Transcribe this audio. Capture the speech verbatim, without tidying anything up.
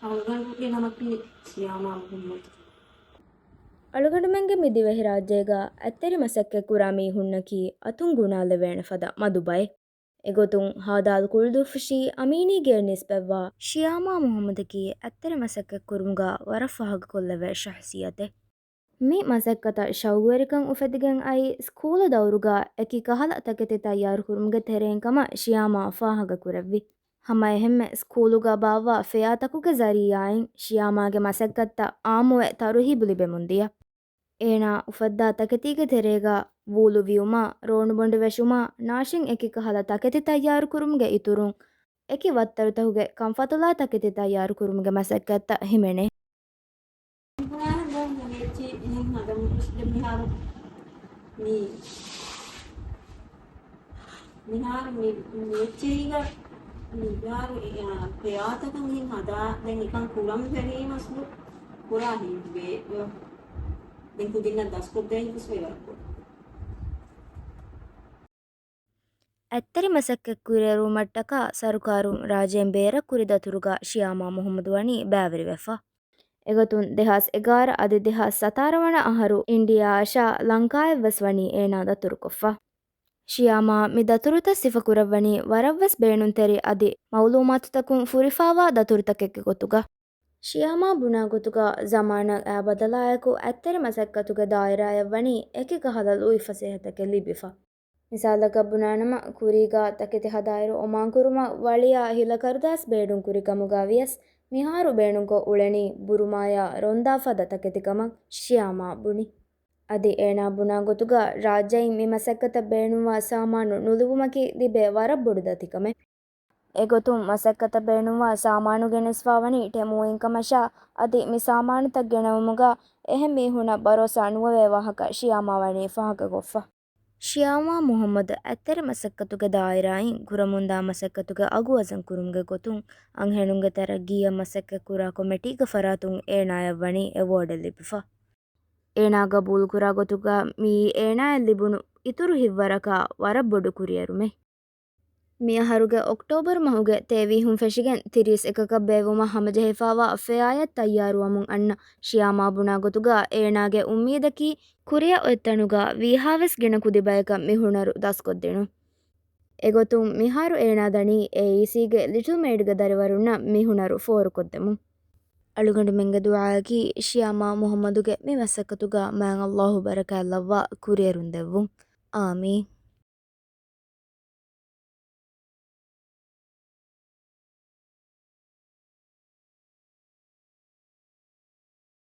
އަޅުގަނޑުގެ ނަމަކީ ޝިޔާމާ މުހައްމަދު. އަޅުގަނޑުމެންގެ މި ދިވެހިރާއްޖޭގަ އަތްތެރި މަސައްކަތްކުރާ މީހުންނަކީ އަތުން ގުނާލެވޭނެ ފަދަ މަދު ބައެއް. އެގޮތުން ހދ. ކުޅުދުއްފުށީ އަމީނީގެ ނިސްބަތްވާ ޝިޔާމާ މުހައްމަދަކީ އަތްތެރި މަސައްކަތްކުރުމުގަ ވަރަށް ފާހަގަކޮށްލެވޭ ޝަހްސިއްޔަތެއް. މި މަސައްކަތަށް ޝައުގުވެރިކަން އުފެދިގެން އައި، ސްކޫލު ދައުރުގަ އެކި ކަހަލަ ތަކެތި ތައްޔާރުކުރުމުގެ ތެރެއިން ކަމަށް ޝިޔާމާ ފާހަގަކުރެއްވި. ހަމައެހެންމެ ސްކޫލުގަ ބާއްވާ ފެޔާތަކުގެ ޒަރީއާއިން ޝިޔާމާގެ މަސައްކަތަށް އާއްމުވެ ތަރުހީބު ލިބެމުންދިޔަ. އޭނާ އުފައްދާ ތަކެތީގެ ތެރޭގަ ވޫލު ވިއުމާ، ރޯނުބޮނޑު ވެށުމާ، ނާށިން އެކި ކަހަލަ ތަކެތި ތައްޔާރުކުރުމުގެ އިތުރުން، އެކި ވައްތަރުތަކުގެ ކަންފަތުލާ ތަކެތި ތައްޔާރުކުރުމުގެ މަސައްކަތްތައް ހިމެނޭ. މިހާރު ދެން އެއްޗި މިހެން ހަދަމު ދެން މިހާރު މި، މިހާރު މި، މި އެއްޗެހީގަ މިހާރު އެ، އާ، ފެޔާތަކަށް މިހެން ހަދާ ދެން އެކަން ކުރަން ފެނީމަސް ކުރާ ހިތްވޭ. ދެން ކުދިންނަށް ދަސްކޮށްދޭ ހިތުސްވެ ވަރަކު. އަތްތެރި މަސައްކަތް ކުރިއެރުވުމަށްޓަކާ ސަރުކާރުން ރާއްޖޭން ބޭރަށް ކުރި ދަތުރުގަ ޝިޔާމާ މުހައްމަދު ވަނީ ބައިވެރިވެފަ. އެގޮތުން ދެހާސް އެގާރަ އަދި ދެހާސް ސަތާރަ ވަނަ އަހަރު އިންޑިއާއަށާ ލަންކާއަށްވެސް ވަނީ އޭނާ ދަތުރުކޮށްފަ. ޝިޔާމާ މި ދަތުރުތައް ސިފަކުރައްވަނީ ވަރަށްވެސް ބޭނުންތެރި އަދި މައުލޫމާތުތަކުން ފުރިފާވާ ދަތުރުތަކެއްގެ ގޮތުގަ. ޝިޔާމާ ބުނާ ގޮތުގަ ޒަމާނަށް އައި ބަދަލާއެކު އަތްތެރި މަސައްކަތުގެ ދާއިރާއަށް ވަނީ އެކި ކަހަލަ ލުއިފަސޭހަތަކެއް ލިބިފަ. މިސާލަކަށް ބުނާނަމަ، ކުރީގަ ތަކެތި ހަދާއިރު އޮމާންކުރުމަށް ވަޅިއާ ހިލަ ކަރުދާސް ބޭނުންކުރި ކަމުގަ ވިޔަސް، މިހާރު ބޭނުންކޮށް އުޅެނީ ބުރުމާޔާ ރޮންދާ ފަދަ ތަކެތި ކަމަށް ޝިޔާމާ ބުނި. އަދި އޭނާ ބުނާ ގޮތުގަ ރާއްޖެއިން މި މަސައްކަތަށް ބޭނުންވާ ސާމާނު ނުލިބުމަކީ ލިބޭ ވަރަށް ބޮޑު ދަތިކަމެއް. އެގޮތުން މަސައްކަތަށް ބޭނުންވާ ސާމާނު ގެނެސްފާވަނީ ޓެމޫއިން ކަމަށާ، އަދި މި ސާމާނުތައް ގެނައުމުގަ އެހެން މީހުންނަށް ބަރޯސާ ނުވެވޭ ވާހަކަ ޝިޔާމާ ވަނީ ފާހަގަކޮށްފަ. ޝިޔާމާ މުހައްމަދު އަތްތެރި މަސައްކަތުގެ ދާއިރާއިން ކުރަމުންދާ މަސައްކަތުގެ އަގު ވަޒަން ކުރުމުގެ ގޮތުން އަންހެނުންގެ ތަރައްގީއަށް މަސައްކަތްކުރާ ކޮމިޓީގެ ފަރާތުން އޭނާޔަށް ވަނީ އެވޯޑެއް ލިބިފަ. އޭނާ ގަބޫލުކުރާ ގޮތުގަ މިއީ އޭނާޔަށް ލިބުނު އިތުރު ހިތްވަރަކާ ވަރަށް ބޮޑު ކުރިއެރުމެއް. މިއަހަރުގެ އޮކްޓޯބަރު މަހުގެ ތޭވީހުން ފެށިގެން ތިރީސް އެކަކަށް ބޭއްވުމަށް ހަމަޖެހިފާވާ ފެޔާޔަށް ތައްޔާރުވަމުން އަންނަ ޝިޔާމާ ބުނާ ގޮތުގަ އޭނާގެ އުއްމީދަކީ ކުރިއަށް އޮތްތަނުގަ ވީހާވެސް ގިނަ ކުދި ބަޔަކަށް މި ހުނަރު ދަސްކޮށްދިނުން. އެގޮތުން މިހާރު އޭނާ ދަނީ އޭއީސީގެ ލިޓްލް މެއިޑްގެ ދަރިވަރުންނަށް މި ހުނަރު ފޯރުކޮށްދެމުން. އަޅުގަނޑުމެންގެ ދުޢާއަކީ ޝިޔާމާ މުހައްމަދުގެ މި މަސައްކަތުގަ މާތް ﷲ ބަރަކާތްލައްވާ ކުރިއެރުން ދެއްވުން. އާމީން.